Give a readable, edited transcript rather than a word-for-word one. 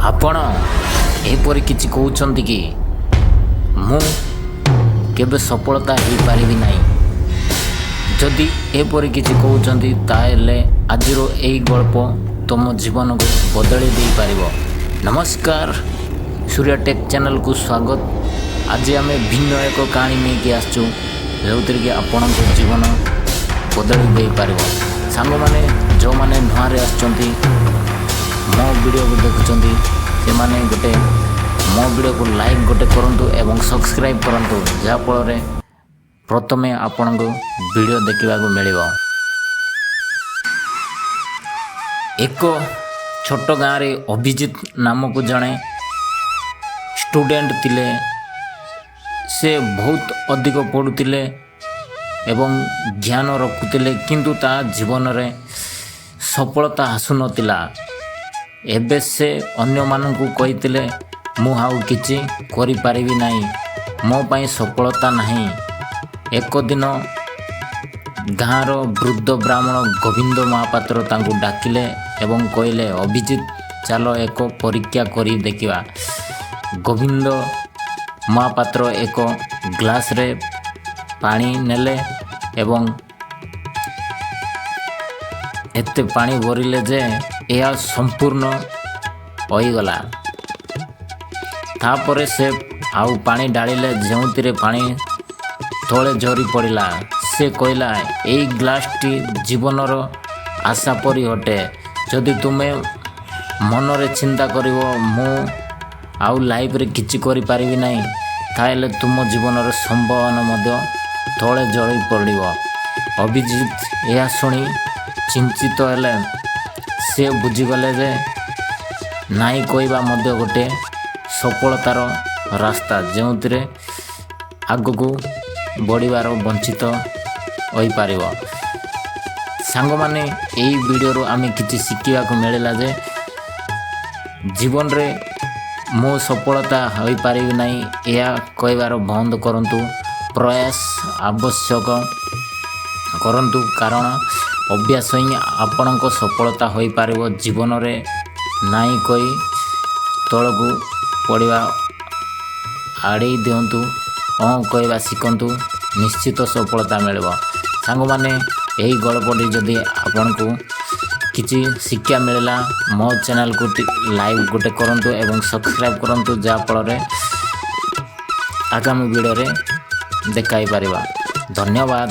ଆପଣ ଏପରି କିଛି କହୁଛନ୍ତି କି, ମୁଁ କେବେ ସଫଳତା ହେଇପାରିବି ନାହିଁ? ଯଦି ଏପରି କିଛି କହୁଛନ୍ତି, ତାହେଲେ ଆଜିର ଏହି ଗଳ୍ପ ତୁମ ଜୀବନକୁ ବଦଳି ଦେଇପାରିବ। ନମସ୍କାର, ସୂର୍ୟା ଟେକ୍ ଚ୍ୟାନେଲକୁ ସ୍ୱାଗତ। ଆଜି ଆମେ ଭିନ୍ନ ଏକ କାହାଣୀ ନେଇକି ଆସିଛୁ, ଯେଉଁଥିରେ କି ଆପଣଙ୍କ ଜୀବନ ବଦଳି ଦେଇପାରିବ। ସାଙ୍ଗମାନେ, ଯେଉଁମାନେ ନୂଆରେ ଆସିଛନ୍ତି, ମୋ ଭିଡ଼ିଓକୁ ଦେଖୁଛନ୍ତି, ସେମାନେ ଗୋଟେ ମୋ ଭିଡ଼ିଓକୁ ଲାଇକ୍ ଗୋଟେ କରନ୍ତୁ ଏବଂ ସବସ୍କ୍ରାଇବ୍ କରନ୍ତୁ, ଯାହାଫଳରେ ପ୍ରଥମେ ଆପଣଙ୍କୁ ଭିଡ଼ିଓ ଦେଖିବାକୁ ମିଳିବ। ଏକ ଛୋଟ ଗାଁରେ ଅଭିଜିତ ନାମକ ଜଣେ ଷ୍ଟୁଡେଣ୍ଟ ଥିଲେ। ସେ ବହୁତ ଅଧିକ ପଢ଼ୁଥିଲେ ଏବଂ ଜ୍ଞାନ ରଖୁଥିଲେ, କିନ୍ତୁ ତା ଜୀବନରେ ସଫଳତା ଆସୁନଥିଲା। ଏବେ ସେ ଅନ୍ୟମାନଙ୍କୁ କହିଥିଲେ, ମୁଁ ଆଉ କିଛି କରିପାରିବି ନାହିଁ, ମୋ ପାଇଁ ସଫଳତା ନାହିଁ। ଏକ ଦିନ ଗାଁର ବୃଦ୍ଧ ବ୍ରାହ୍ମଣ ଗୋବିନ୍ଦ ମହାପାତ୍ର ତାଙ୍କୁ ଡାକିଲେ ଏବଂ କହିଲେ, ଅଭିଜିତ, ଚାଲ ଏକ ପରୀକ୍ଷା କରି ଦେଖିବା। ଗୋବିନ୍ଦ ମହାପାତ୍ର ଏକ ଗ୍ଲାସରେ ପାଣି ନେଲେ ଏବଂ ଏତେ ପାଣି ଭରିଲେ ଯେ ଏହା ସମ୍ପୂର୍ଣ୍ଣ ହୋଇଗଲା। ତାପରେ ସେ ଆଉ ପାଣି ଢାଳିଲେ, ଯେଉଁଥିରେ ପାଣି ତଳେ ଝରି ପଡ଼ିଲା। ସେ କହିଲା, ଏଇ ଗ୍ଲାସଟି ଜୀବନର ଆଶା ପରି ଅଟେ। ଯଦି ତୁମେ ମନରେ ଚିନ୍ତା କରିବ, ମୁଁ ଆଉ ଲାଇଫରେ କିଛି କରିପାରିବି ନାହିଁ, ତାହେଲେ ତୁମ ଜୀବନର ସମ୍ଭାବନା ମଧ୍ୟ ତଳେ ଝରି ପଡ଼ିବ। ଅଭିଜିତ ଏହା ଶୁଣି ଚିନ୍ତିତ ହେଲେ। ସେ ବୁଝିଗଲେ ଯେ ନାହିଁ କହିବା ମଧ୍ୟ ଗୋଟେ ସଫଳତାର ରାସ୍ତା, ଯେଉଁଥିରେ ଆଗକୁ ବଢ଼ିବାର ବଞ୍ଚିତ ହୋଇପାରିବ। ସାଙ୍ଗମାନେ, ଏହି ଭିଡ଼ିଓରୁ ଆମେ କିଛି ଶିଖିବାକୁ ମିଳିଲା ଯେ ଜୀବନରେ ମୁଁ ସଫଳତା ହୋଇପାରିବି ନାହିଁ, ଏହା କହିବାର ବନ୍ଦ କରନ୍ତୁ। ପ୍ରୟାସ ଆବଶ୍ୟକ କରନ୍ତୁ, କାରଣ ଅଭ୍ୟାସ ହିଁ ଆପଣଙ୍କ ସଫଳତା ହୋଇପାରିବ। ଜୀବନରେ ନାହିଁ କହି ତଳକୁ ପଡ଼ିବା ଆଡ଼େଇ ଦିଅନ୍ତୁ, ହଁ କହିବା ଶିଖନ୍ତୁ, ନିଶ୍ଚିତ ସଫଳତା ମିଳିବ। ସାଙ୍ଗମାନେ, ଏହି ଗଳ୍ପଟି ଯଦି ଆପଣଙ୍କୁ କିଛି ଶିକ୍ଷା ମିଳିଲା, ମୋ ଚ୍ୟାନେଲକୁ ଲାଇକ୍ ଗୋଟେ କରନ୍ତୁ ଏବଂ ସବସ୍କ୍ରାଇବ୍ କରନ୍ତୁ, ଯାହାଫଳରେ ଆଗାମୀ ଭିଡ଼ିଓରେ ଦେଖାଇପାରିବା। ଧନ୍ୟବାଦ।